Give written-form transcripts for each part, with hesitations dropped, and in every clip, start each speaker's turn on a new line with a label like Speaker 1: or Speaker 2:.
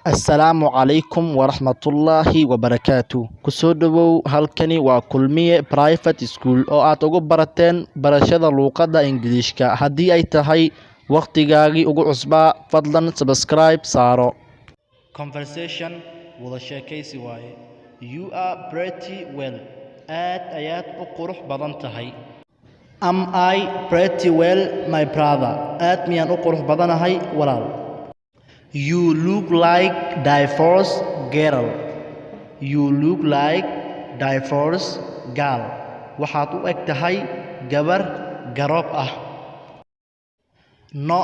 Speaker 1: Assalaamu calaykum waraxmatullaahi wabarakaatu. Kusoo dhowow, halkani waa Kulmiye Private School oo aad ugu barateen barashada luuqadda Ingiriishka. Haddii ay tahay waqtigaagii ugu cusbaa, fadlan subscribe saaro. Conversation, wada sheekaysi waaye. You are pretty well. Aad ayaad u qurux badan tahay. Am I pretty well, my brother? Aad miyaan u qurux badanahay, walaal? You look like divorce girl. You look like divorce girl. Waxaad u eg tahay gabar garoob ah. No,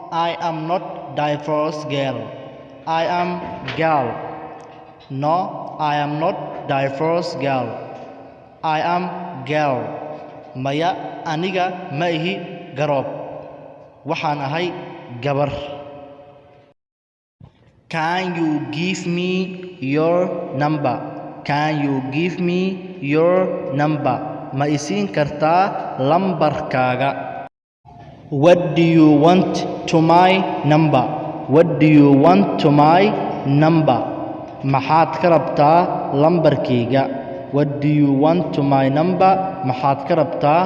Speaker 1: I am not divorce girl. I am girl. No, I am not divorce girl. I am girl. Maya, aniga ma ihi garoob. Waxaan ahay gabar. Can you give me your number? Can you give me your number? Ma i siin kartaa lambarkaaga? What do you want to my number? What do you want to my number? Maxaad ka rabtaa lambarkayga? What do you want to my number? Maxaad ka rabtaa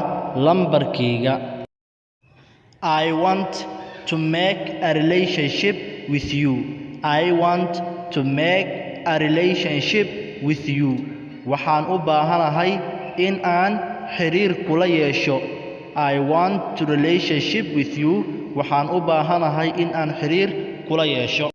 Speaker 1: lambarkayga? I want to make a relationship with you. I want to make a relationship with you. Waxaan u baahanahay in aan xiriir kula yeesho. I want to relationship with you. Waxaan u baahanahay in aan xiriir kula yeesho.